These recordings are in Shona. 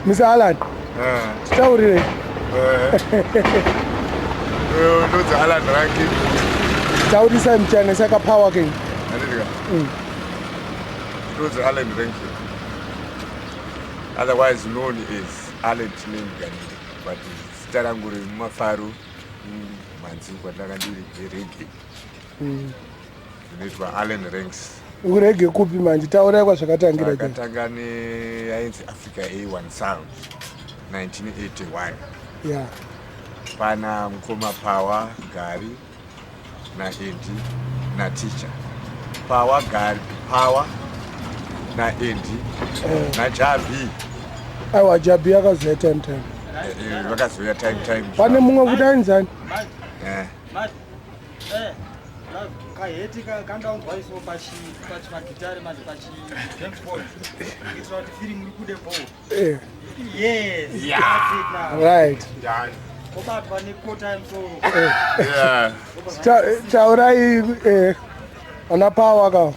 Mr Alan, titaurirei. Ndodzi Alan Rankin. Taurisai muchane saka power king. Andika. Ndodzi Alan Rankin. Otherwise known as Alan Chinemi Ganire. But zita rangu remumafaro mhanzi kwandanga ndiri reggae. Ndinoitwa Alan Ranks. Urege kupi manje? Taurai kwazvakatangira. Takatanga neyainzi Africa A1 Sound 1981. Pana mukoma Power Gari naAndy naTeacher. Power Gari, Power naAndy naJabi. Aiwa, Jabi akazoya time time. Vakazoya time time. Pane mumwe kuti ainzani? Kaheti kandaunzwa iso pachimagitare manje pachi James Bond kuitira kuti firimu ibude bho. Yes, that's it now. Kobatwa nekota yemusoro. Taurai ana Power ka.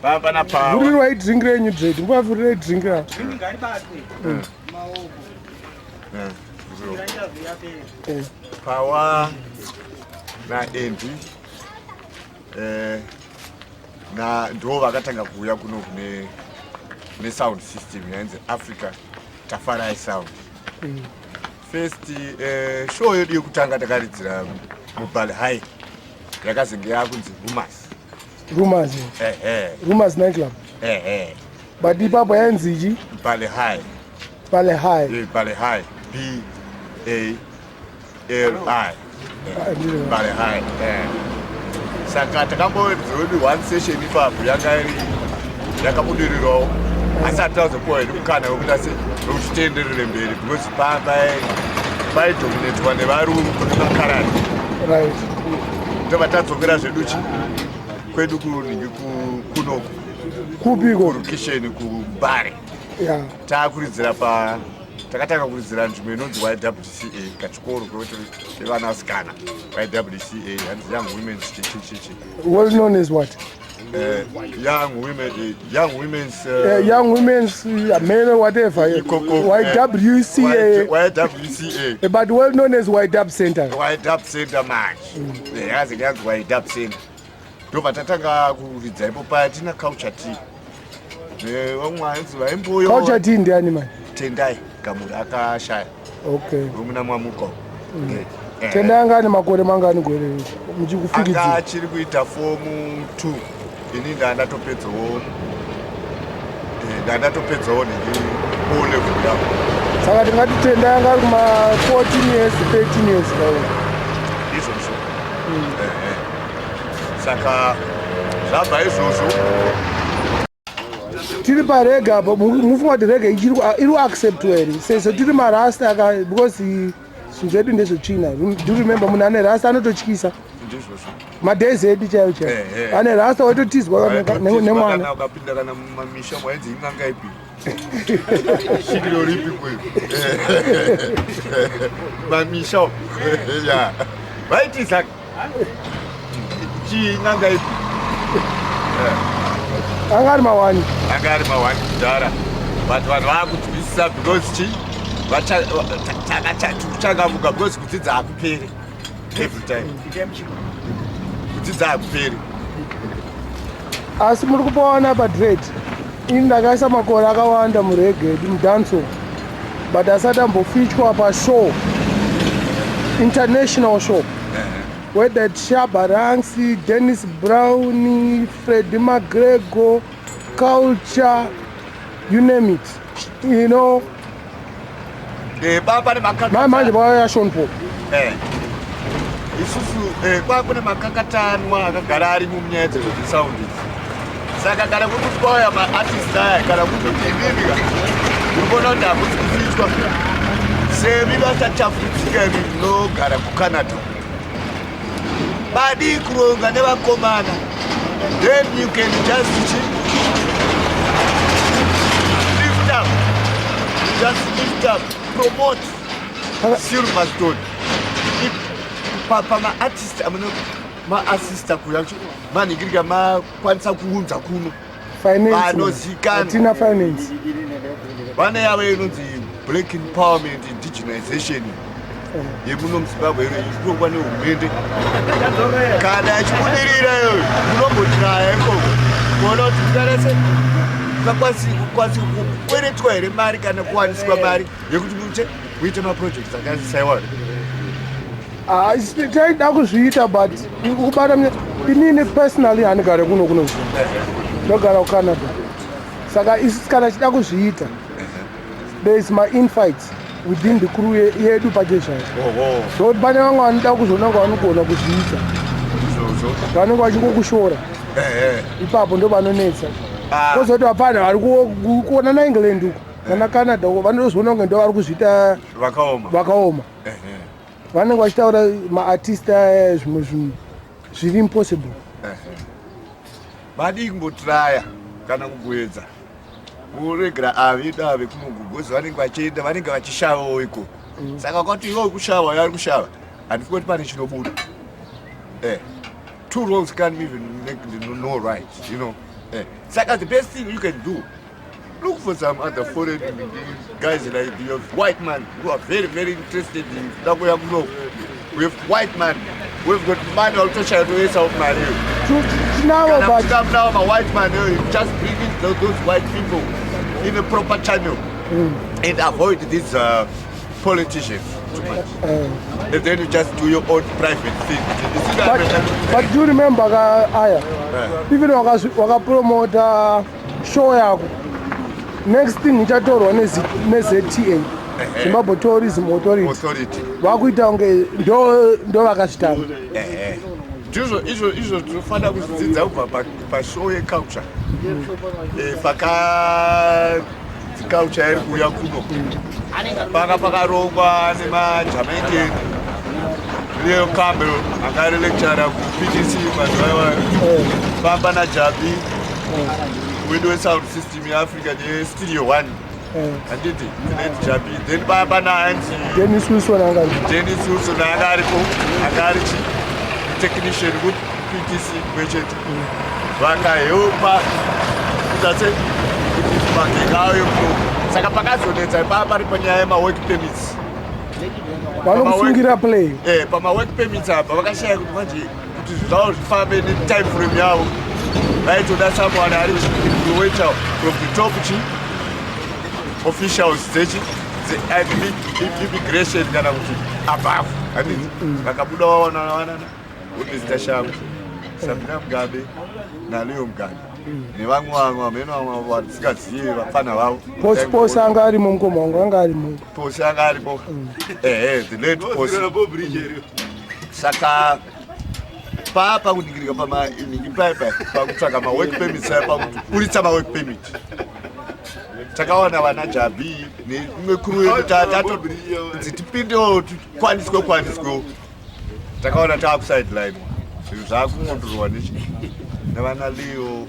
Pana Power. Vhurirwai drink renyu dread. Mbavhurirei drink ra. Drink ngaribatwe maoko. Yapera. Power naAndy na ndo vakatanga kuuya kuno kune nesound system yainzi Africa Tafarai Sound. First show yedu yekutanga takaridzira muBali High, yakazenge yakunzi Rumors. Rumors. Ehe. Rumors nightclub. Ehe. But ipapo yainzi chi? Bali High. Bali High. Bali High. B A L I. Bali High. Saka takamboedzewedu one session ipapo, yanga iri yakabudirirawo, asi hatazopuwa hedu mukana wekuti ase wekuti tienderere mberi because paidominatwa nevarungu nemakarani. Tobva tadzokera zvedu chi kwedu kuningi kunoku. Kupiko? Kurukisheni kuMbare. Taakuridzira pa takatanga kuridzira nzvimbo inonzi YWCA, kachikoro kwekuti kevanasikana, YWCA, hanzi Young Women's chichichichi. Well known as what? Young women, young women's Young women's men, whatever. Ikoko, YWCA. YWCA. But well known as YW Center. YW Center manje. Yazi yanzi YW Center. Ndobva tatanga kuridza ipo paya tina Culture T nevamwe vanzi vaimboyo. Culture T ndiani manje? Tendai Gamuri, akashaya. Romuna Mwamuko. Tendai anga ane makore mangani gore anga muchikufikidzira? Achiri kuita form 2, ini ndandatopedzawo ndandatopedzawo nhingi O level yavo. Saka tingati Tendai anga ari kuma 14 years, 13 years kaona. Izvozvo. Saka zvabva izvozvo. Tiri pareggae apo, mufunga kuti reggae iri kuacceptwa here sezvo tiri marasta aka? Because zvinhu zvedu ndezvetsvina. Do you remember munhu ane rasta anototyisa? Ndizvozvo. Madays edu chaivo chaivo. Ane rasta waitotizwa nemwana. Kana ukapinda kana mumamisha mwainzi in'anga ipi, svikiro ripi kwe mamisha ya vaitiza chii, n'anga ipi. Anga ari mawani. Anga ari mawani kudhara, but vanhu vaakunzwisisa because chi takakuchangamuka, because kudzidza hakuperi every time, kudzidza hakuperi. Asi muri kupawana padred, ini ndakaisa makore akawanda mureggae edu, mudancehall, but asati ambofeaturwa pashow, international show, whether it's Shabba Ranks, Dennis Brown, Freddie McGregor, Culture, you name it. Pane makaka. Manje vakauya Sean Paul. Isusu kwakune makakatanwa akagara ari munyaya dzesound idzi. Saka kana kuri kuti kwauya maartist aya, kana kutoti imimi ka uri kuona kuti hakusi kufeaturwa, semi vachachafudzika imi munogara kuCanada, badii kuronga nevakomana, then you can just chi lift up, just lift up, promote Silverstone pamaartist amuna maassista kuya manhingirika makwanisa kuunza kuno. Vanozikanwa. Hatina finance. Vane yavo inonzi Black Empowerment Indigenization yemuno muZimbabwe ino ichitongwa nehurumende. Kana ichibudirira iyoyo, munombotiraya ikoko kuona kuti tingarese kukwanisi kukweretwa here mari kana kuwaniswa mari yekuti muite muite maprojects akasaiwa. Ah, taida kuzviita, but kubata inini personally handigare kuno kuno, ndogara kuCanada. Saka isi kana chida kuzviita, there is my infights within the crew yedu pachezvayo. Zvokuti pane vamwe vanoda kuzviona kunge vanogona kuzviita, vanenge vachingokushora ipapo, ndo vanonetsa. Kozoti vapana vari kuona naEngland uko kana Canada uko, vanotozviona kunge ndo vari kuzviita. Vakaoma. Vakaoma. Vanenge vachitaura maartist aya zvimwe zvinhu zviri impossible. Vadii kumbotraya kana kumboedza kuregera avedu ave kunogogozi, vanenge vachienda, vanenge vachishavawo ikoko. Saka kwati iwe kushava, ari kushava, handisi kuti pane chinobuda. Two wrongs can't even make the no right. Saka the best thing you can do, look for some other foreign guys, like you have white man who are very, very interested in kuda kuno. We have white man, we've got money, vakutoshaya toisa mari. Tinavo. Kana but muchida ma-white man, you just bring in those white people in a proper channel and avoid these politicians too much. And then you just do your own private thing. You see that? But do you remember ka aya, even wakapromota show yako, next thing ichatorwa neZTA, Zimbabwe Tourism Authority. Authority. Vakuita kunge ndo vakazvitanga. Ehe, ndizvo izvo izvo tinofanira kuzvidzidza kubva pashow yeculture. Paka culture iri kuuya kuno, panga pakarongwa nemaJamaican, Leo Campbell anga ari lecturer kuPTC mazuva iwayo, pamba naJabi wedu wesound system yeAfrica neStudio One, handiti, late Jabi. Then pamba naanzi Dennis Wilson anga Dennis Wilson anga aripo, anga ari chi technician kuPTC kwechete. Vakahelpa kuita se kuti magenge auye kuno. Saka pakazonetsa ipapa pari panyaya yemawork permits. Vanokusungira play. Pamawork permits apa vakashaya kuti manje kuti zvavo zvifambe netime frame yavo, vaitoda someone ari influential from the top chi officials dzechi immigration kana kuti above, handiti? Vakabuda vawana vanana Mr Shangu, Sabina Mugabe naLeo Mugabe nevamwe vamwe vamene vamwe vatisingazivi, vapfana vavo. Posi, Posi anga arimo, mukoma wangu anga arimo. Posi anga aripo, ehe, the late Posi. Saka papa kuningirika pamaningi paipa pakutsvaka mawork permits aya, pakuburitsa mawork permit, takawana vana Jabi neimwe crew yedu tatonzi tipindewo tikwaniswe kwaniswewo. Takaona taakusideline, zvinhu zvaakukontrolwa nevana Leo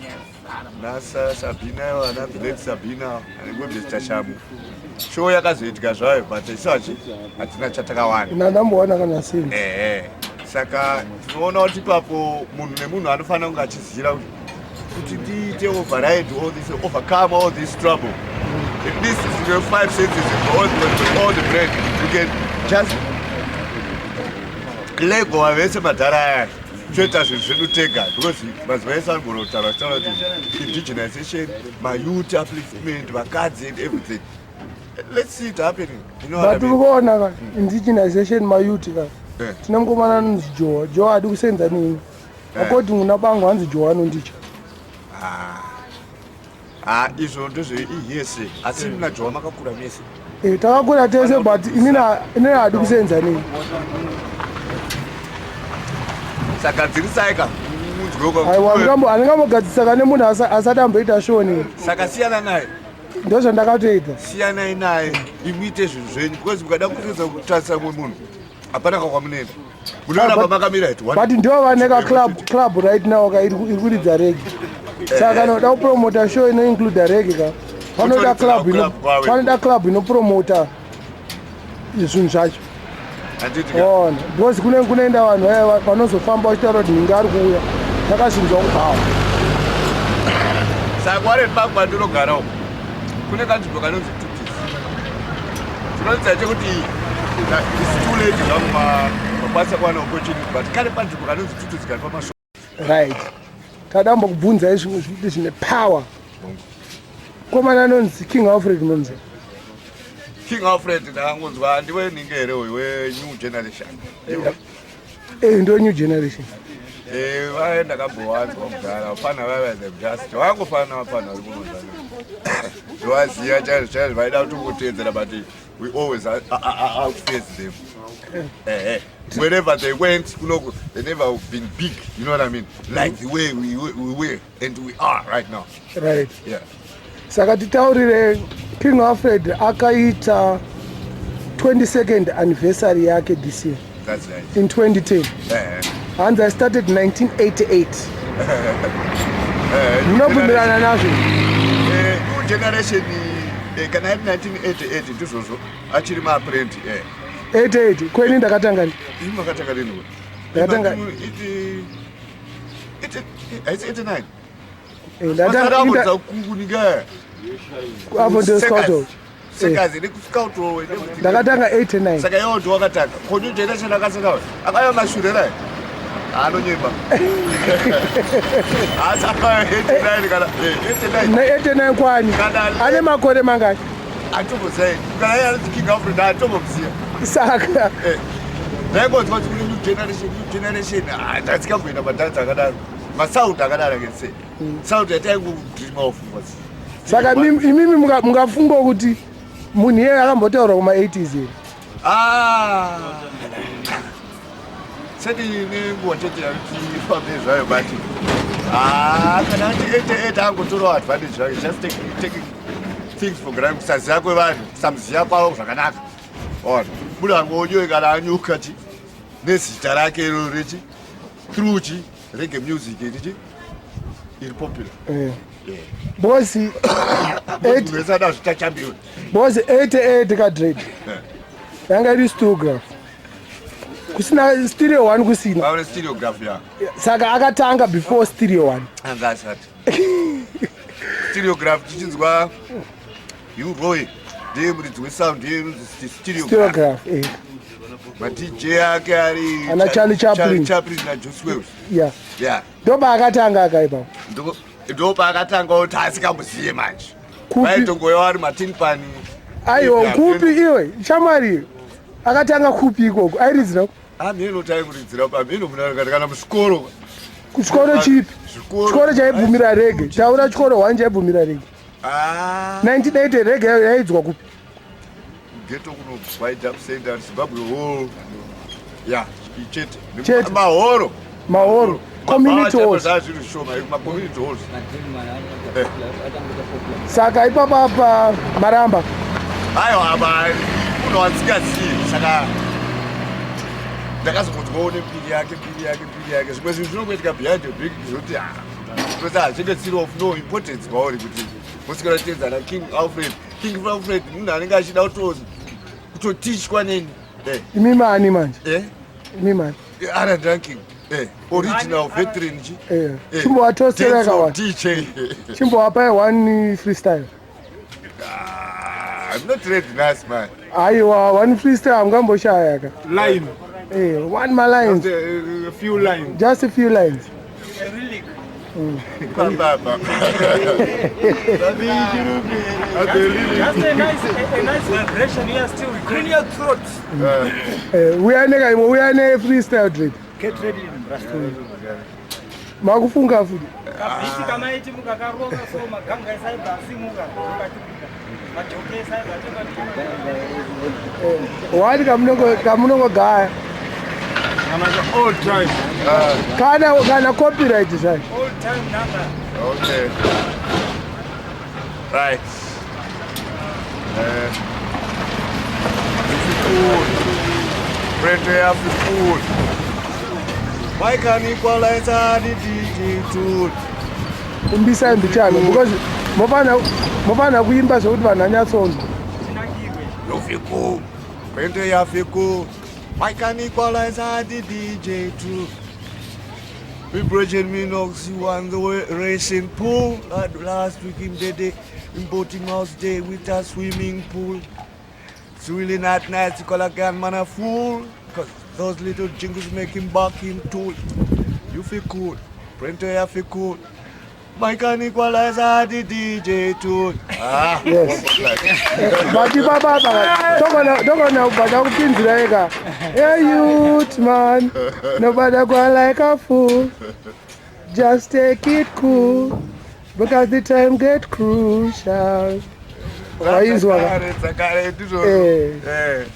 naSabina, vana the late Sabina anengwebesta Shamu. Show yakazoitika zvayo, but isachi hatina chatakawana. Ndambowana kana senti. Ehe, saka tinoona kuti ipapo munhu nemunhu anofanira kunge achiziva kuti ndiite override all this, overcome all this trouble, at least your five senses, all the brain, you can just lego vese madhara aya, toita zvinhu zvedu tega, because mazuva ese anogona kutaura achitaura kuti indigenization, mayouth upliftment, vakadzi and everything. Let's see it happening, you know what But I mean? uri kuona ka indigenization, mayouth ka, tine mukomana anonzi Joa. Joa adi kusenza nini according kuna bangu, hanzi Joa anondicha. Ah, izvo ndozveihese, asi muna Joa makakura mese. Takakura tese, but inini hadi kusenza nini. Saka dzirisai ka munzwe. Aiwa, handingambogadzisa kane munhu asati amboita show nini. Saka siyana naye. Ndozvandakatoita. Siyanai naye, imuite zvinhu zvenyu, because mukada kuedza kutarisa mumwe munhu, hapana kakwamunoenda, munoramba makamira it. But ndo vane ka club right now ka iri kuridza reggae. Saka kana uda kupromota show inoincluda reggae ka, panoda club panoda club inopromota zvinhu zvacho. Handiti ka? Ona, because kune kunoenda vanhu vaya vanozofamba vachitaura kuti nhingi ari kuuya, takazvinzwa kubhawa. Saka Warren Park kwandinogara uko kune kanzvimbo kanonzi Tutis. Tinoziva chekuti it's too late zvangu makwanisa kuwana opportunity but kane panzvimbo kanonzi Tutis kari pamasho. Right. Tada kumbokubvunzai zvimwe zvikuti zvine power. Komana anonzi King Alfred munonzi. King Alfred ndakangonzwa ndiwe ninge here uyu we new generation. Eh, ndo new generation. Eh, vaye ndakambowanzwa kudhara vafana vaiva them just vangofana vafana vari kunozana. Ndovaziva chaizvo chaizvo vaida kutongoteedzera but we always outface them. Eh, eh. Wherever they went, kunoku, they never been big, you know what I mean? Like the way we were and we are right now. Right. Yeah. Saka titaurire King Alfred akaita 22nd anniversary yake this year. That's right. In 2010. Eh. Hanzi I started 1988. Munobvumirana nazvo? Eh, new generation kana iri 1988 ndizvozvo achiri maapprenti eh. 88 kweni ndakatanga rini? Imi makatanga rini we? Ndakatanga Haisi 89. Ndakatanga kuninga. Apo ndo scout. Sekazi nekuscout Ndakatanga 89. Saka iwo ndo wakatanga. Ko new generation akasaka. Akaya mashure ra. Anonyemba. Asi akaya 89 kana 89. Ne 89 kwani? Ane makore mangani? Atombozai. Kana iye anoti King Alfred atombomuziya. Saka ndaingonzwa kuti kune new generation, new generation. Ah, ndatsikamboenda madhanzi akadaro. Masound akadaro I can say. Sound yataingodream of was. Saka imimi mungafunga kuti munhu iyeye akambotaura kuma 80s here? Ah. Seti nenguva chete yakuti ifambe zvayo but ah, kana ati 88 angotorawo advantage zvake just taking things for granted kusaziva kwevanhu kusamuziva kwavo zvakanaka. Ona buda angonyoe kana anyuka chi nezita rake iro rechi through chi reggae music richi iri popular. Eh. Yeah. Bosi Wese ada zvita champion. Bosi 88 ka dread. Yanga iri stereograph. Kusina stereo 1 kusina. Vaone stereograph ya. Saka akatanga before stereo 1. Anga asati. Stereograph tichinzwa you Roy ndiye muridzi wesound ndiye inonzi stereograph. Stereograph eh. Ma DJ ake ari Ana Charlie Chaplin. Charlie Chaplin na Juice Wells. Yeah. Yeah. Ndopa akatanga akaipa. Ndo paakatanga kuti asikamuziye manje. Kupi? Vaitongoya vari matin pani. Aiwa kupi iwe shamwari akatanga kupi ikoko airidzira Amheno taikuridzira pamheno munhu kana muchikoro. Kuchikoro chipi? Chikoro chaibvumira reggae. Taura chikoro one chaibvumira reggae. Ah. 1980 reggae yaidzwa kupi? Ghetto kuno White Up Center Zimbabwe Hall. Yeah, chete. Chete. Mahoro. Mahoro. Community halls. Zvazviri zvishoma, ma community halls. Saka ipapa apa maramba. Aiwa apa munhu wasingazivi saka ndakazongonzwawo nembiri yake mbiri yake mbiri yake zvimwe zvinhu zvinongoitika behind your back zvoti because hazvinge zvisiri of no importance kwauri kuti musikana teedzana King Alfred. King Alfred munhu anenge achida kutotichwa neni. Imi mani manje? Imi mani? Alan Ranking. Original veteran chi? Chimbovatosera kawa. DJ. Chimbovapai one freestyle. I'm not ready nice man. Aiwa, one freestyle hamungamboshaya ka. Line. One more lines. Just a few lines. Just a few lines. A relic. Papa. Just a nice vibration. You are still recording. Clean your throat. We are nega, we are ne freestyle drip. Get ready. Makufunga futi. Kabiti kama iti mukakarova so maganga esaiba asimuka. Majoke esaiba atenga. Wani kamunongo gaya. Old time. Kana copyright zvacho. Old time number. Okay. Right. Brand African. Why can't equalize the DJ tool? Kumbisa mbichana because mofana kuimba zvekuti vanhu vanyatsonzwa. Yofiku. Brand African. Why can't equalize the DJ tool? Me brethren, me Knox, he won the racing pool. Last week him did it in boating house day with a swimming pool. It's really not nice to call a gunman a fool. Cause those little jingles make him back him tool. You feel cool. Printer you feel cool. Mike and equalizer the DJ tool. Ah, yes. But baba baba, tokona tokona ubada kupinzira ega. Hey youth man, nobody go like a fool. Just take it cool because the time get crucial. Waizwa ka? Eh. Eh.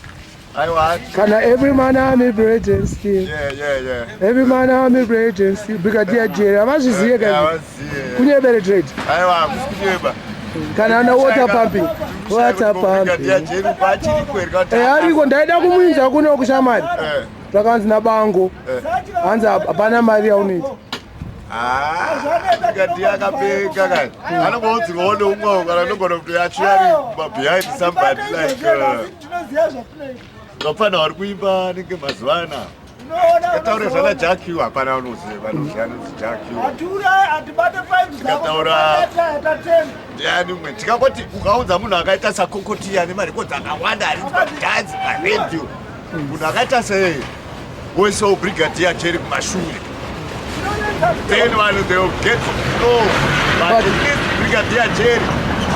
Aiwa. Kana every man army brethren still. Yeah, yeah, yeah. Every man army brethren still. Brigadier Jerry havazvizive ka? Havazive. Kunyebere trade. Aiwa, hakusi kunyeba. Kana ana water pumping. Water Brigadier pumping. Jerry pachiri kwerga. Eh, ariko ndaida kumuinza kuno kushamari. Eh. Zvakanzi nabango. Hanzi hapana mari yaunoita. Ah, Brigadier akapenga kani. Anongoudzirwawo neumwewo kana anogona kuti actually behind somebody like vapfana vari kuimba anenge mazuva anaya. Tikataura zvana Jack hapana unoziva vanoziva anonzi Jack. Tikataura ndiani umwe tikangoti ukaudza munhu akaita sakokotiya ane marekodzi akawanda ari padhanzi paredhiyo munhu akaita sei woisawo brigadier Jerry kumashure then vanhu they will get to know but at least brigadier Jerry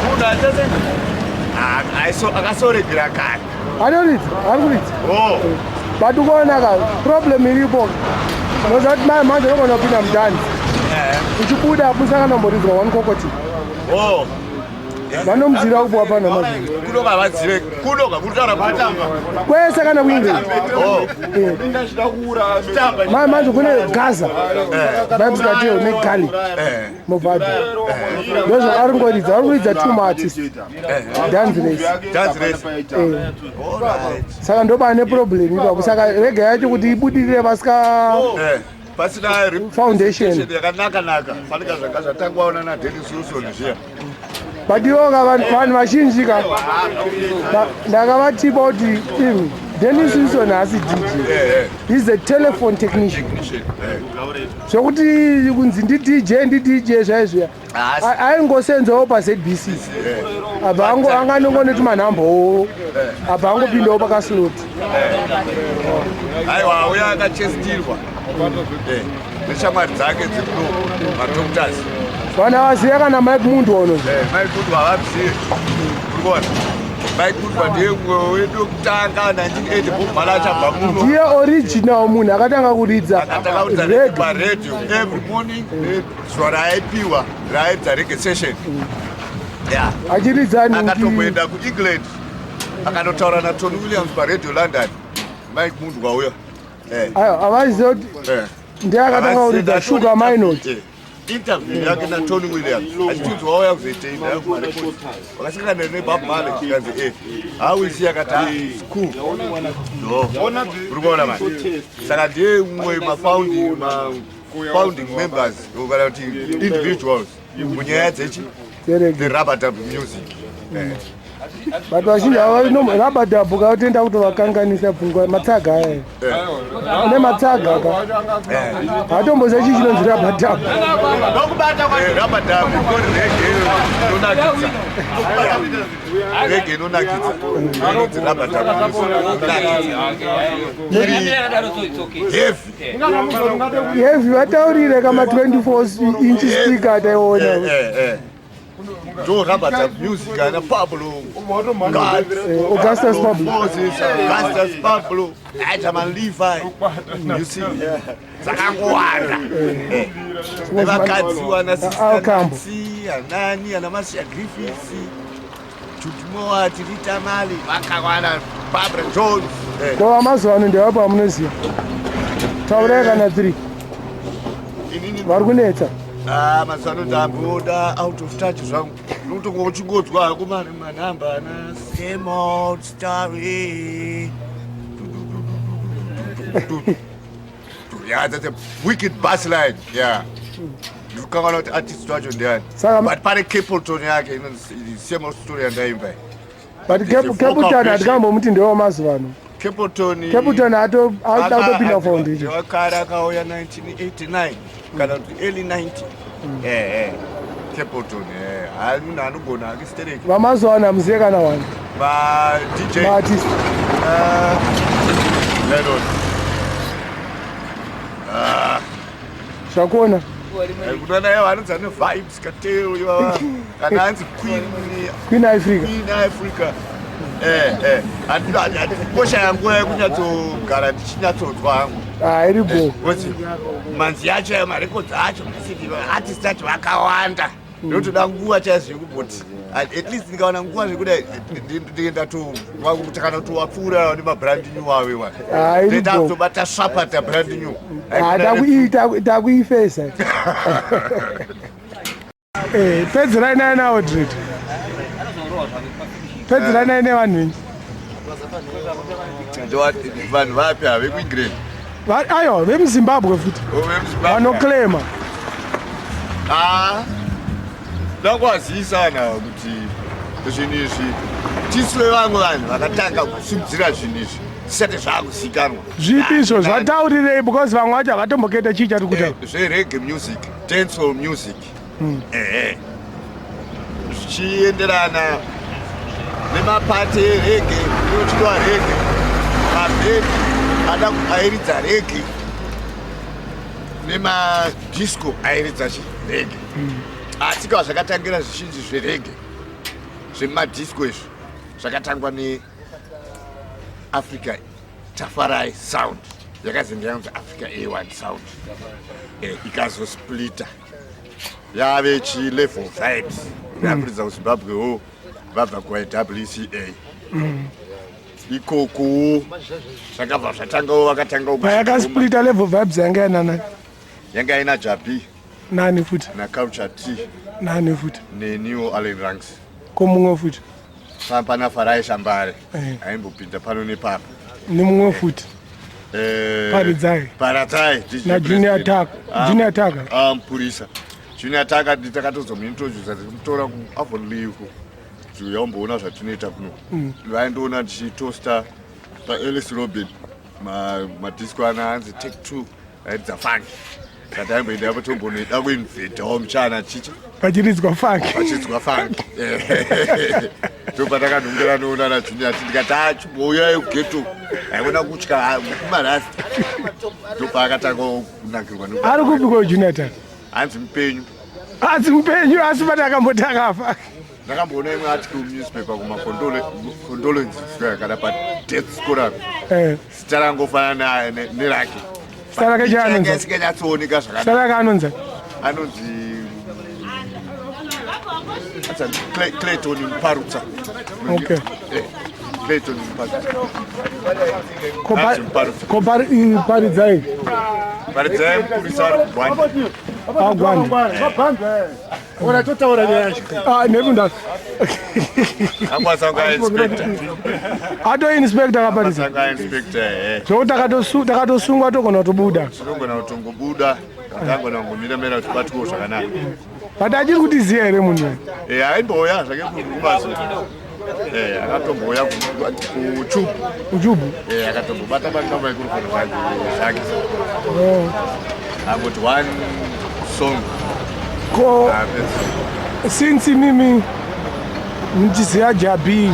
munhu aita sei akasoregera kare Anoridza, ari kuridza. Oh. But ukaona ka problem iripo. Unoziva kuti mai manje unogona kupinda mudhanzi. Uchibuda musanganomboridzwa one kokoti. Oh. Vanomudzira kupuwa pano mazvi. Kuno havazive kuno kakutaura kutamba. Kwese kana kuEngland. Oh. Mai manje kune Gaza. Vybz Kartel neGully. Movado. Ndozvo ari kungoridza, ari kuridza two maartists. Dance race. Dance race. Eh. Saka ndobane problem ipapo. Saka rega yacho kuti ibudirire vasika pasina foundation yakanaka naka fanika zvanga zvatangwaona naDennis Wilson zviya. But ivoka vanhu vazhinji ka ndakavatipa kuti imi Dennis Wilson haasi DJ. He's a telephone technician. Zvokuti kunzi ndi-DJ ndi-DJ zvaizviya aingosenzawo paZBC abva anganongonoti manhambowo abva angopindawo pakaslot. Aiwa, uya akachestirwa neshamwari dzake dzekuno madoctors. Vanhu havazive kana Mike Mundu ono. Mike Mundu havazive. Uri kuona Mike Mundu ndiye mumwe wedu wekutanga 1980 Bob Marley achabva muno. Ndiye original munhu akatanga kuridza akatanga kuridza reggae. paradio every morning zuva raaipiwa raaidza reggae session. Yeah. Achiridza nhingi. Akatomboenda kuEngland akanotaura naTony Williams paradio London. Mike Mundu wauya. Aiwa, havazive kuti ndiye akatanga kuridza Sugar Minott. Interview yake naTony Williams achitinzi wauya kuzoitei kumarekodi wakasangana neBob Marley chikanzi how is he akati ah, it's cool no uri kuona mani saka ndiye mumwe mafounding ma-founding members kana kuti individuals munyaya dzechi the rub-a-dub music. But vazhinji rub-a-dub kautenda kutovakanganisa pfungwa matsaga aya une matsaga ka hatomboziva chii chinonzi rub-a-dub. Rub-a-dub itori reggae inonakidza, reggae inonakidza inonzi rub-a-dub inonakidza iri heavy. Heavy vataurire kama 24 inch speaker taiona. Ndo rub-a-dub music ana Pablo Augustus Pablo. Moses, Augustus Pablo, Ajaman Levi, you see, dzakangowanda nevakadzi wana Alcambo. Sister anani ana Marcia Griffiths, Judy Mowatt, Rita Marley, vakawanda, Barbara Jones. Kova mazuva ano ndevapo vamunoziva taurai kana 3 Inini vari kunetsa. Ah, mazuva ano ndamboda out of touch zvangu unotonga uchingodzwa hako manhamba ana same old story. Yeah, that's a wicked bass line. Yeah, ndikukanganwa kuti artist wacho ndiani. But pane Capleton yake inonzi same old story yandaimba. But It's a vocal Capleton version. hatikambomuti ndewa mazuva ano. Capleton Capleton ato akuda kutopinda foundation. Wakare akauya 1989 kana kuti early 90. Eh eh. Capleton eh hayi munhu anogona hake stereki. Vamazuva ano hamuzive kana wani. Ma DJ. Ma artist. Lennon. Zvakuona. Kunoona ivo vanonzi ane vibes kateo ivava kana anzi queen Queen Africa. Queen Africa. Eh eh. Handikoshaya nguva yekunyatsogara ndichinyatsonzwa hangu. Ah, iri bho. Because manzi yacho ayo marekodzi acho artist acho vakawanda. Ndotoda nguva chaizvo yekumboti at least ndikawana nguva zvekudai ndinge ndatowakuti kana towapfuura nemabrand new awe wa. Ah, iri Ndoita bho. kutobata svapata brand new. Ah, takuifesa. Eh, pedzerai naye nawo dread. Pedzerai naye nevanhu venyu. Vanhu vapi ava vekuEngland? Aiwa, vemuZimbabwe futi. Oh, vemuZimbabwe. Vanoclaima. Ah, ndakwazisa na kuti zvinhu izvi tisu vevamwe vanhu vakatanga kusimudzira zvinhu izvi zvisati zvakuzikanwa. Zvipi izvo zvataurirei because vamwe vacho havatomboketa chii chatiri kutaura. Zvereggae music, dancehall music. Ehe. Zvichienderana nemapati ereggae, inochidiwa reggae, mabhendi ada airidza reggae nemadisco airidza reggae. Asi ka zvakatangira zvizhinji zvereggae zvemadisco izvi zvakatangwa neAfrica Tafarai Sound, yakazenge yanzi Africa A1 Sound, ikazosplita yave chilevel vibes yakuridza kuZimbabwewo vabva kuYWCA ikoko zvakabva zvatangawo vakatangawo. Payakasplita Level Vibes yanga yanana? Yanga ina Jah B. Nani futi? Naculture T. Nani futi? Neniwo Allen Ranks. Ko mumwe futi? Pana Farai Shambare. Eh. Aimbopinda pano nepapa. Nemumwe futi? Eh, Paridzai. Paradzai DJ Na Junior President. Taka. Ah, Junior Taka. Ah, mupurisa Junior Taka takatozomuintrodusa tichimutora kuAvonlea uko yamboona zvatinoita kuno. Vaindoona tichitosta paElis Robin madisco ana anzi Take Two airidza funk, sati aimboenda apo tombonoida kuinvhetawo muchana chicha. Pachiridzwa funk. Pachidzwa funk, ndopatakadongera noona naJunior ti ndikati achimbouyayo kugeto aikona kutya kumarasta, ndopaakatanga kunakirwa. Ari kupi ko Junior Taka? Hanzi mupenyu. Asi mupenyu, asi pati akamboti akafa. Ndakamboona imwe article munewspaper kumacondolences kana padeath scoram. Zita rangofanana nerake. Zita rake chaanonzi? Isinganyatsooneka Zita zvakanaka. rake anonzi? Anonzi anzi Clayton Muparutsa. Okay. Eh, Clayton Muparutsa. Ko Hanzi Muparutsa. Ko Paridzai? Paridzai mupurisa ari kuGwanda. Agwanda. Ona totaura nyaya yacho. Ah, nekunda. Angwasanga inspector. Ato inspector kaParidza? Angwasanga inspector, eh. Zvokuti takatosungwa togona kutobuda. Tinogona kutongobuda, tangona kungomira-mira kuti batwewo zvakanaka. But achiri kutiziya here munhu uyu? Eh, aimbouya zvake kumazo. Eh, akatombouya kuchubu. Uchubu. Eh, akatombobata bata microphone zvake. Oh. Angoti one song. Ko Apedza. Since mimi muchiziya Jah B,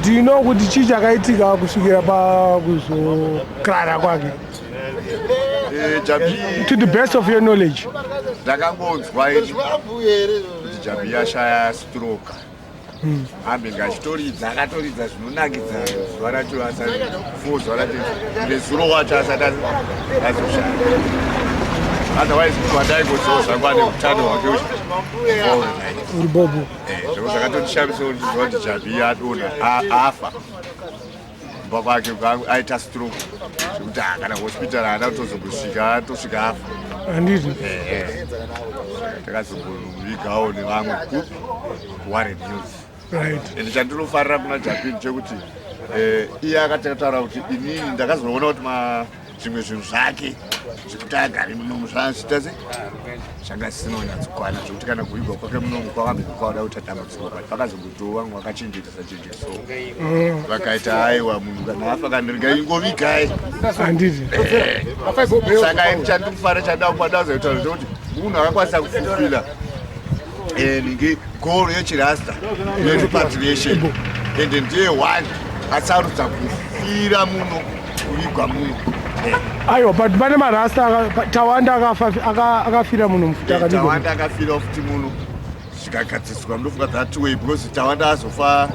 do you know kuti chii chakaitika kusvikira pakuzokrara kwake? Eh, Jah B. To the best of your knowledge. Ndakangonzwa ini kuti Jah B ashaya stroke. Ambenge achitoridza, akatoridza zvinonakidza zuva racho asati fo zuva racho nezuro wacho asati azoshaya. Otherwise munhu wandaingoziva zvangu ane utano hwake Uri bobo. Zvavo zvakatondishamisa kuti ndiziva kuti Jah B adonha, afa kumba kwake, aita stroke zvekuti kana hospital haana kutozombosvika, atosvika afa. Handiti? Takazombovigawo nevamwe kupi, kuWarren Hills. Ende chandinofarira kuna Jah B chekuti iye akatataura kuti inini ndakazoona kuti zvimwe zvinhu zvake. Zvekuti agare munomu zvaazvita se zvanga zvisina kunyatsokwana zvekuti kana kuvigwa kwake munomu kwakambenge kwauda kuita dambudziko but pakazongotiwo vamwe vakachenjeta sachenjeta so vakaita aiwa munhu kana afa kandirega ingovigai. Handiti. Saka ini chandikufara chandakupada zoita zvekuti munhu akakwanisa kufufila ningi goal yechirasta yerepatriation ende ndiye one asarudza kufira muno, kuvigwa muno. Aiwa, but pane marasta Tawanda akafira muno mufuti akavigwa. Tawanda akafira futi muno zvikagadziswa. Ndofunga that way because Tawanda azofa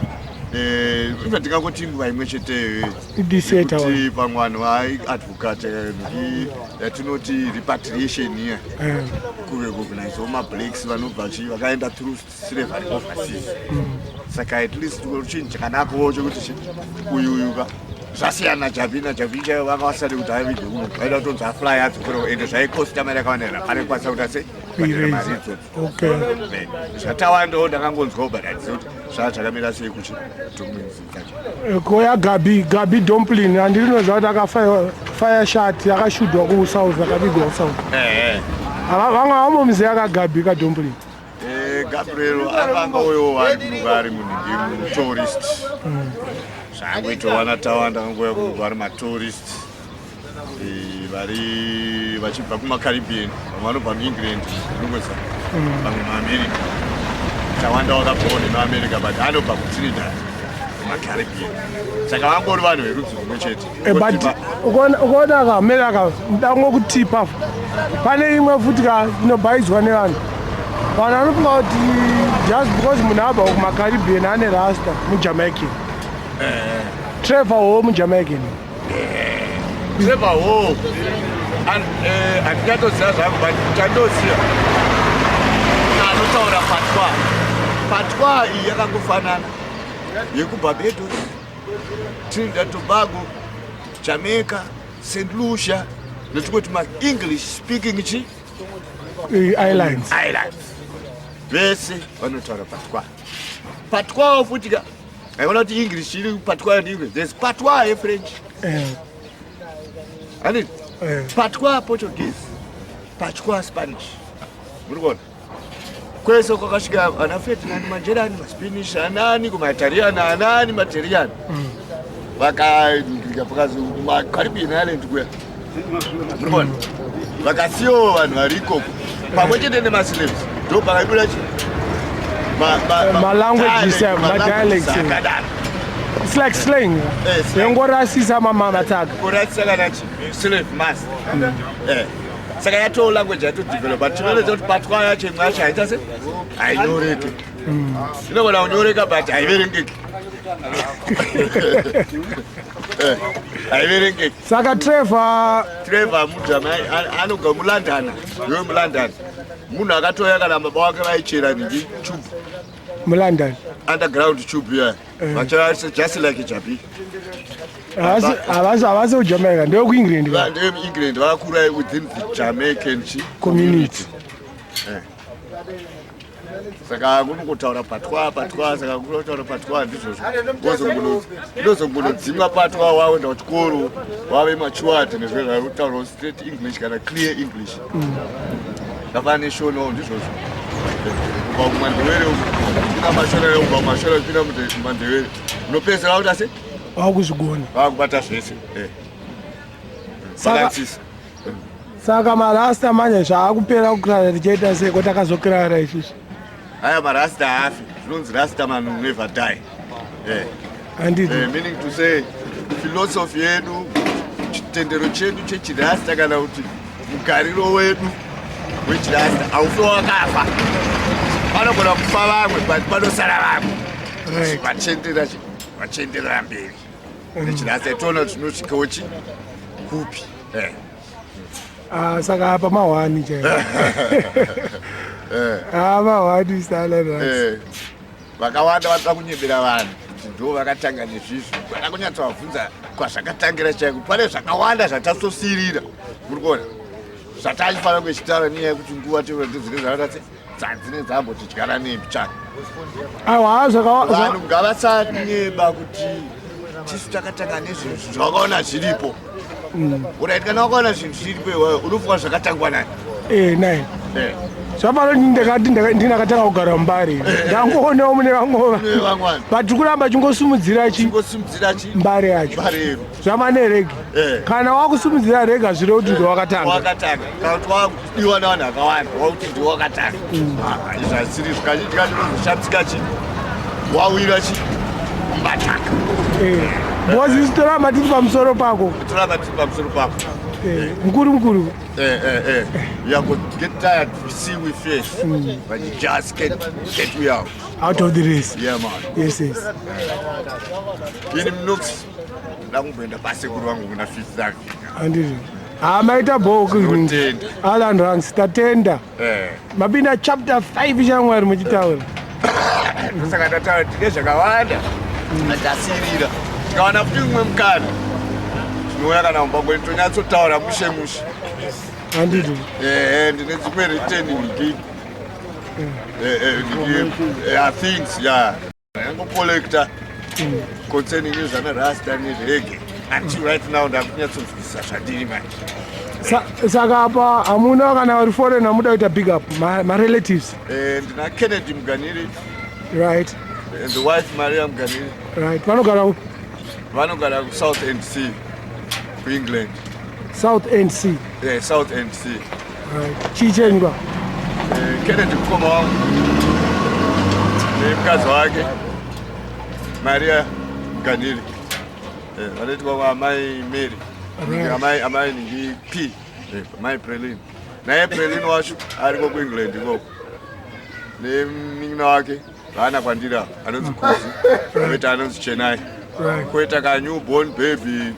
even tingangoti nguva imwe cheteyo. This year Tawanda. Kuti pamwe vanhu vaiadvocate ngi yatinoti repatriation iya, kurecognizewo mablacks vanobva chi vakaenda through slavery overseas. Saka at least chinhu chakanakawo chekuti uyu uyu ka zvasiyana Javi naJavi chaivo vanga vasati kuti avige uno, vaida kutonzi afly adzokera ende zvaikosta mari yakawanda. Pane kukwanisa kuti ase kubhadhara mari idzodzo. Zvatawandawo ndakangonzwawo, but handizivi kuti zvaa zvakamira sei kuchi documents dzacho. Koya Gabi Domplin, handinoziva kuti akafire shot akashudwa kuSouth, akavigwa kuSouth. Vamwe vambomuziva kaGabi kaDomplin? Gabriel akanga uyo ari kunuka ari munhingi mutourist zvaangoitowana. Tawanda akangouya kunuka ari matourist vari vachibva kumaCaribbean, vamwe vanobva muEngland unongoza, vamwe muAmerica. Tawanda wakabvawo nemuAmerica but anobva kuTrinidad kumaCaribbean, saka vangori vanhu verudzi rumwe chete. But ukaona akamera ka ndangokutipa pane imwe futi ka inobhaidzwa nevanhu. Vanhu vanofunga kuti just because munhu abva kumaCaribbean ane rasta muJamaican. Trevor wo muJamaican. Trevor Hall handingatoziva zvangu, but chandoziva anotaura Patois. Patois iyi yakangofanana yekuBarbados, Trinidad, Tobago, Jamaica, St Lucia netingoti maEnglish speaking chi Islands. Islands vese vanotaura Patois. Patois futi ka aiona kuti English iri Patois and English, there's Patois yeFrench, handiti? Patois Portuguese, Patois Spanish. Muri kuona kwese kwakasvika ana Ferdinand Magellan, maSpanish anani kumaItalian anani maTalian vakaika pakazi kumaCaribbean island kuya. Muri kuona vakasiyawo vanhu vari ikoko pamwe chete nemaslaves, ndo pakabuda chi Ma-languages, ma-dialects, eh. Akadaro. It's like slang. Slang. Yongorasisa mamataka. Kurasisa kana chi slave master. Saka yatoo language yatodevelop, but tinoratidza kuti Patois yacho imwe yacho haita se hainyoreki. Inogona kunyoreka but haiverengeki. Haiverengeki. Saka Trevor? Trevor mujama anobva muLondon, iwe muLondon munhu akatoya kana baba wake vaichera ningi tube. MuLondon. Underground tube iya vachera just like Jabi. Havasi kuJamaica, ndewekuEngland ka? NdevemuEngland, vakakura within the Jamaican chi community. Saka kunongotaura Patois, Patois. Saka kunotaura Patois ndizvozvo, ndozongonodzimwa Patois waenda kuchikoro wave matured nezviro zvakutaurawo straight English kana clear English. Zvafana neShonawo ndizvozvo, kubva kumaNdewere kupinda maShona, kubva kumaShona kupinda mumaNdewere, unopedzisira wakuti ase Wakuzvigona. Vakubata zvese. Balansisa. Saka marasta manje zvaakupera kukirara tichaita sei ko takazokirara isusu? Aya marasta haafi. Zvinonzi rasta man will never die. Handiti? Meaning to say philosophy yedu, chitendero chedu chechirasta kana kuti mugariro wedu wechirasta haufi wakafa. Panogona kufa vamwe but panosara vamwe vachienderera mberi nechirasta. Toona kuti tinosvikawo chi kupi. Ah, saka apa mahwani chaivo. Ah, mahwani sala. Vakawanda vanoda kunyebera vanhu kuti ndo vakatanga nezvizvo. Vada kunyatsovabvunza kwazvakatangira chaiko. Pane zvakawanda zvatasosirira, muri kuona zvatachifanira kunge chitaura nenyaya yekuti nguva tedzine zvakatatse dzadzine dzambotidyana nembichana. Aiwa, zvaka Vanhu ngavasanyeba kuti tisu takatanga nezvezvo. Zvakaona zviripo. Alright, kana wakaona zvinhu zviripo iwayo unofunga zvakatangwa nani? Eh, nai. Eh. Zvafana kuti ndakati ndinakatanga kugara mumbare. Eh. Ndangoonawo mune vamwe. Mune vamwe. But kuramba chingosimudzira chi Chingosimudzira chi mbare yacho. Mbare yedu. Zvamane reggae. Eh. Kana wakusimudzira reggae hazvirevi kuti ndiwe wakatanga. Wakatanga. Kana kuti wakudiwa nevanhu vakawanda wakuti ndiwe wakatanga. Ah, izvi hazvisiri izvo. Kazhinji kacho unozoshamisika chi wawira chi mbataka. Eh. Because isu toramba tiri pamusoro pako. Toramba tiri pamusoro pako. Eh, mukuru mukuru. Eh, eh, eh. You are going to get tired. We see we face. But you just can't get we out. Out of the race. Yeah, man. Yes. Ini mnox ndakumboenda pasekuru vangu kuna Fifth Avenue. Handiti. Ah, maita bho Tinotenda. Alan Ranks tatenda. Eh. Mapinda chapter 5 shamwari muchitaura. Saka ndataura tine zvakawanda tasirira. Tikawana futi mumwe mukana tinouya kana mumba kwedu tonyatsotaura mushe mushe. Handiti. Eh, ndine dzimwe written ndiki. Eh, eh, ndiki eh, things yeah. Yangocollecta concerning nezvana rasta nereggae. Until right now ndakunyatsonzwisisa zvandiri manje. Saka apa hamuna kana vari foreign amuda kuita big up marelatives. Eh, ndina Kennedy Muganiri. Right. And the wife Maria Muganiri. Right. Vanogara kupi? Vanogara ku South End C ku England. South End C. Yeah, South End C. Right. Chii chenyu kwa? Eh, Kennedy mukoma wangu nemukadzi wake Maria Muganiri. Eh, vanoitwa amai Mary. Right. Amai amai ningi P. Eh, amai Prelin. Naye Prelin wacho ariko ku England ikoko. Nemunin'ina wake vaana kwandiri apa anonzi Kuzi, koita anonzi Chenai. Right. Koita ka newborn baby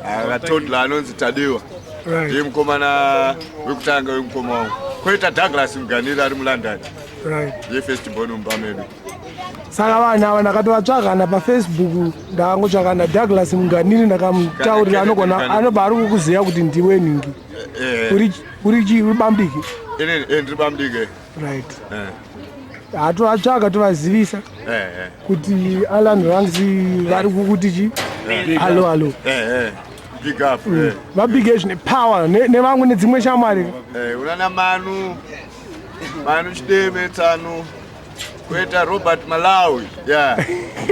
akatoddler anonzi Tadiwa. Right. Ndiye mukomana wekutanga wemukoma wangu. Koita Douglas Muganiri ari muLondon. Right. Ndiye first born mumba medu. Saka vanhu ava ndakatovatsvagana paFacebook, ndakangotsvagana Douglas Muganiri, ndakamutaurira anogona anobva ari kukuziva kuti ndiwe nhingi. Eh. Uri chii, uri bamudiki? Ini ndiri bamudiki. Right. Eh. Hatovatsvaga tovazivisa Eh, eh. kuti Alan Ranks vari kukuti chi hallo hallo. Eh, eh. Big up. Eh. Vabige zvine power nevamwe nedzimwe shamwari. Eh, unana Manu. Manu Chideme Tsano. Koita Robert Malawi. Yeah.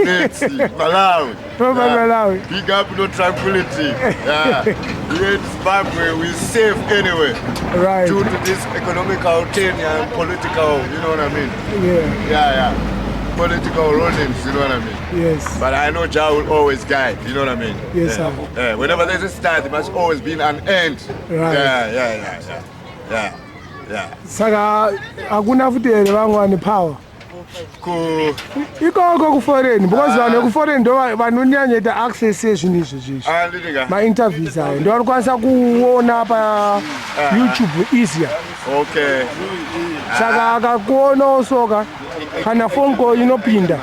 Nancy, Malawi. Robert Yeah. Malawi. Big up no tranquility. Yeah. Here in Zimbabwe we safe anyway. Right. Due to this economical turn and political, you know what I mean? Yeah. Yeah, yeah. Political rulings, you know what I mean? Yes. But I know Jah will always guide, you know what I mean? Yes, yeah. sir. Yeah. Whenever there's a start, there must always be an end. Right. Yeah, yeah, yeah, yeah. Yeah. Yeah. Saka hakuna futi here vamwe vane power Ku ikoko kuforeign, because vanhu vekuforeign ndo vanonyanyoita access yezvinhu izvi zvizvi. Andidika. Mainterviews ayo ndo vanokwanisa kuona pa YouTube easier. Okay. Saka akakuonawo soka kana phone call inopinda.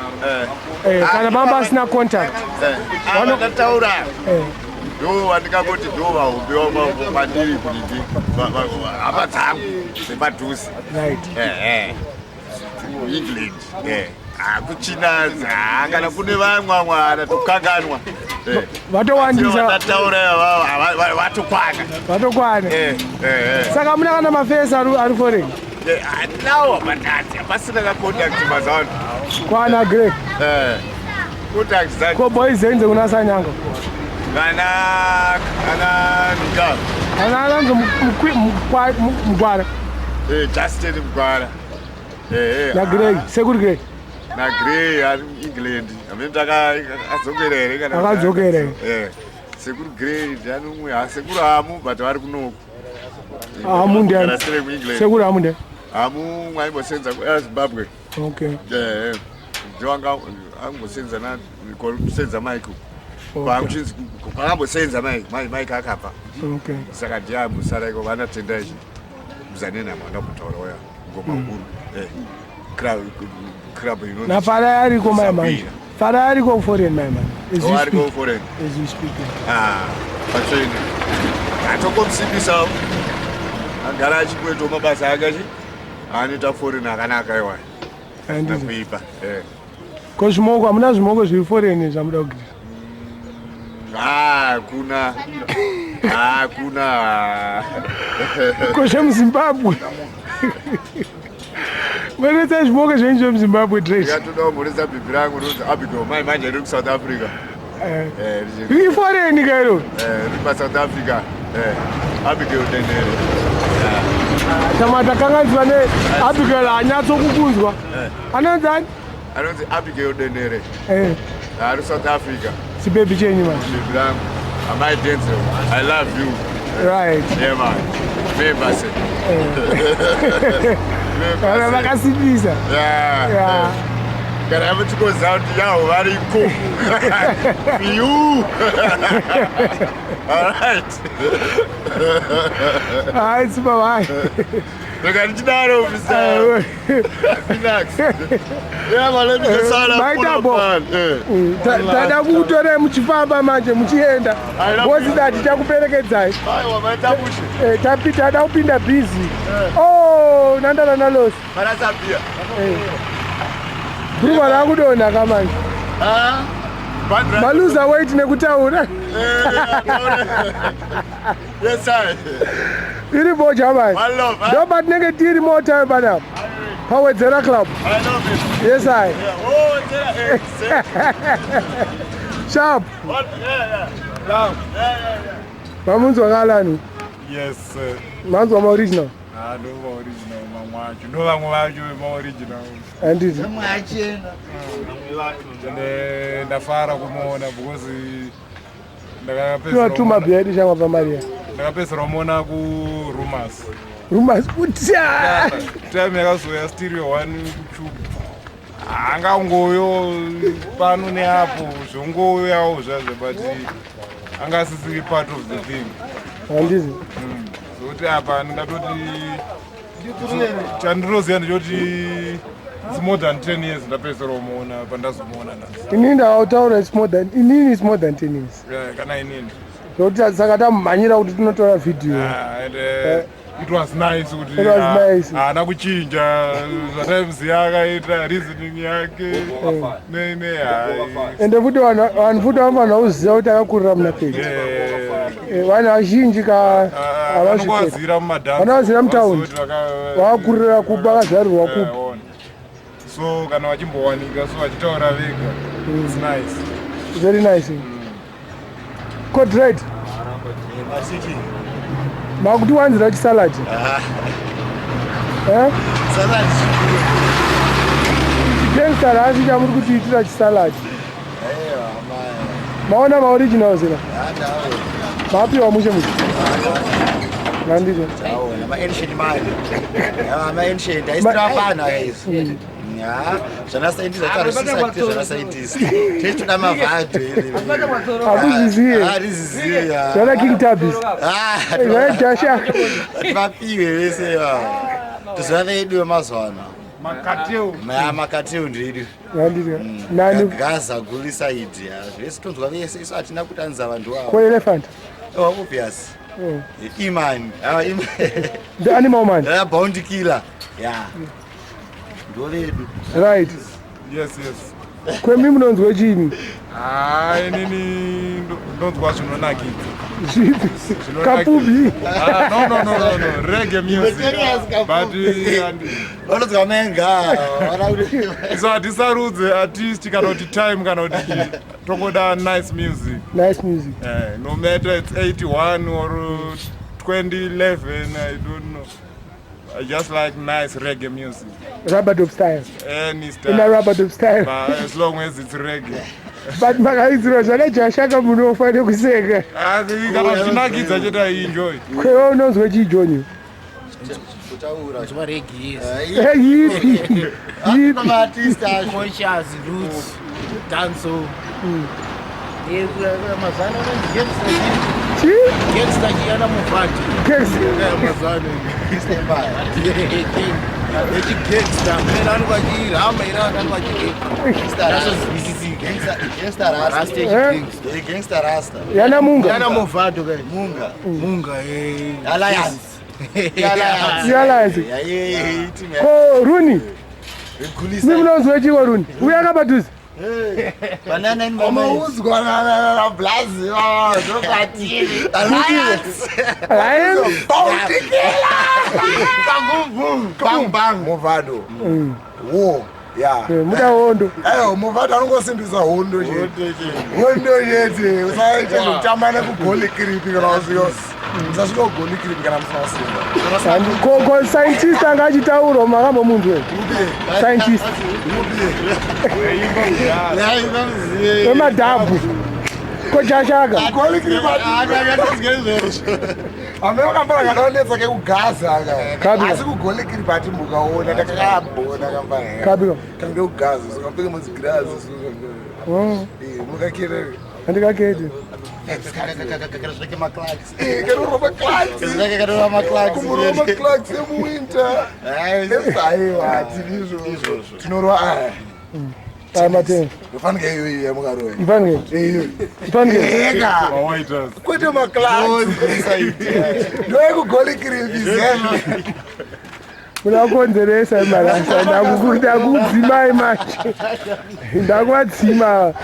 Eh. Kana pamba asina contact. Vanataura. Eh. Ndo vandingangoti ndo vahombe kwandiri kuti hama dzangu dzepadhuze. Right. Eh, eh. England. Eh. Hakuchina kana kune vamwe vamwe anatokanganwa. Eh. Vatowandisa. Vatataura vatokwana. Vatokwana. Eh, eh, eh. Saka muna kana mafesi ari foreign? Eh, handinawo but hapasina ka contact mazuva ano. Kwana Greg. Eh. Contact dzacho. Ko boys dzenyu dzekuna Sanyanga? Vana ana Nika. Ana anonzi Mugwara. Eh, Justin Mugwara. Eh, eh. Na Greg, sekuru Greg. Na Grey ari England. Amene akadzokera here kana? Akadzokera. Eh. Sekuru Grey ndiani umwe? Ha sekuru Hamu but vari kunoku. Hamu ndiani? Kana siri kuEngland. Sekuru Hamu ndiani? Hamu aimbosenza kuZimbabwe. Okay. Eh, eh. Ndiwanga angosenza na kusenza Mike. Okay. Kwakuchinzi kwakambosenza Mike, Mike akabva. Okay. Saka ndiye ambosara iko vana Tendai Muzanena mwana kutaura uya ngoma huru. Eh. Club inonzi Na Farai ariko mai manje. Sabina. Farai ariko foreign mai manje. As Oh, we ariko speak. foreign. As we speak. Ah, patsvene. Atokomusimbisa agara achikuitawo mabasa ake achi anoita foreign akanaka iwayo. Handiti. Kuipa. Eh. Ko zvimoko hamuna zvimoko zviri foreign zvamuda kugira? Ah, kuna. Hakuna. Ko zvemuZimbabwe. Mweretsai zviboko zvenyu zvemuZimbabwe dress. Ndikatoda kumhoresa bhibhi rangu rinonzi Abigail mai manje riri kuSouth Africa. Eh. eh Iforeni ka iro? Eh, riri paSouth Africa. Eh, Abigail Dendere. Tama takanganiswa ne Abigail anyatso kukunzwa. Eh. Anonzi ani? Anonzi Abigail Dendere. Eh. Ari South Africa. Chibaby chenyu man. Baby rangu. Amai Denzel. I love you. Right. Yeah man. Members. Eh. Vakasimbisa. Yeah. Yeah. Kana muchikoziva kuti yaho variko. You. All right. Hayi simba hayi. Rega ndichidaro Mr. Phoenix. Yeah, man, let me just sign up. Maita bo. Tada kukutorai muchifamba manje muchienda. Bosi dati takuperekedzai. Aiwa, maita mushe. Tapi tada kupinda busy. Oh, nandala nalosi. Marasa bia. Bhurugwa rakudonha kamanje. Ah. Maluza weight nekutaura. Yes, sir. Iri boja manje. One love, huh? Ndo patinenge tiri more time panapa. Pawedzera club. I love it. Yes, I. Yeah. Oh, tera, eh, Sharp. What? Yeah, yeah. Love. Yeah, yeah, yeah. Mamunzwa kalani? Yes, sir. Manzwa ma original. Ah, ndo ma original mamwe acho. Ndo vamwe vacho ma original. Handiti. Mamwe achena. Ende ndafara kumuona because Tinotuma bhiya yedu changwa paMaria. Ndakapedzisira kumuona ku Rumors. Rumors kutya. Time yakazouya stereo one tube. Angangoyo pano neapo zvongouyawo zvazvo but anga asisiri part of the thing. Handiti. Zvokuti apa ndingatoti chandinoziva ndechoti it's more than 10 years ndapedzisira kumuona pandazomuona nhasi. Inini ndakataura it's more than inini it's more than 10 years. Yeah, kana inini. Zvokuti saka tamhanyira kuti tinotora video. Ah, and, it was nice kuti It was nice. haana kuchinja zvataimuziva akaita reasoning yake ne ne hai. Ende futi vanhu futi vanofanira kuziva kuti akakurira muna 30. Vanhu vazhinji ka havazvikoni. Vanongowazira mumadhanzi. Vanowazira mutaundi. Vaziva kuti Vakakurira kupi, vakazvarirwa kupi. So kana vachimbowanika so vachitaura vega. It's nice. Very nice. Code red. Makutiwanzira chisalad. Eh? Salad. Gangster hasi chamuri kutiitira chisalad. Maona maoriginals ina? Mapiwa mushe mushe. Nandizvo. Aona ma-ancient manje. Ma-ancient aisirapana izvi. Ya, zvana scientist atarisisaite zvana scientist. Tichitoda mavhadho iri. Hakuzviziye. Hariziziye. Zvana King Tubbies. Ah, Zvana Jasha. Vapiwe vese ava. Toziva vedu vemazuva ano. Makateu. Makateu ndedu. Nandizvo. Nani Gaza guli side. Ya, zvese tonzwa vese isu hatina kutanza vantu ava. ko elephant. Oh, obvious. Iman. Ah, Iman. The animal man. Yeah, bounty killer. Yeah. Ndovedu. Right. Yes, yes. Kwemi munonzwa chini? Ah, inini ndonzwa zvinonakidza. Zvipi? Kapubi. Ah, no, no, no, no, no. Reggae music. But Vanonzwa menga. So hatisarudze artist kana kuti time kana kuti tongoda nice music. Nice music. No matter it's 81 or 2011, I don't know. I just like nice reggae music. Rubber style. Any style. In a rubber style. But as long as it's reggae. But makaidzirwa zvakajashaka munofa nekuseka. Ah, kana zvichinakidza chete I enjoy. Kwewe unonzwa chii Johnny? Kutaura. Chima reggae, yes. Yipi? Yipi? Maartist acho. Conscious, roots, dancehall. Mazuva ano anonzi gangster Chii? Gangster chiyana muvhati. Gangster. Mazuva ano. Yechigangster. Mene anenge achirama ira anenge achigangster. Asozwisisika. Gangster rasta. Rasta yechigangster. Gangster rasta. Yana Munga. Yana Movado kai. Munga. Munga Alliance. Alliance. Alliance. Yeah, yeah, yeah. Ko Runi. Rekulisa. Mi munonzwa chii Runi? Uya akapadhuze. Unoudzwa nablazi ndokwatiri. Alliance. Alliance? Bang bang Movado. War. Yeah. Eh, muda hondo. Ayo Movado anongosimbisa hondo chete. Hondo chete. Usaite zvekutamba nekugoli kiripi kana usiko. Usasvika kugoli kiripi kana musina kusimba. Ko ko scientist anga achitaura makambomunzwa. Scientist. Wemadhabhu. Ko chashaka. Amene kambara kanaonetsa kekugaza aka. Asi kugoli kiripi ati mukaona ndakakabona kambara. Kabika. Kange kugaza so kapfeke muzigirazi so. Mukakere. Handikakete. Kumurova maclarks emuwinter. Aiwa, tinizvozvo. Tinorova aya. Aya matenga. Ndofanike iyoyi yamukarova. Ifanike. Iyoyi. Ifanike. Eka. Kwete maclarks. Ndoyekugoli Munakonzeresa marasa ndakudzimai manje. Ndakuvadzima.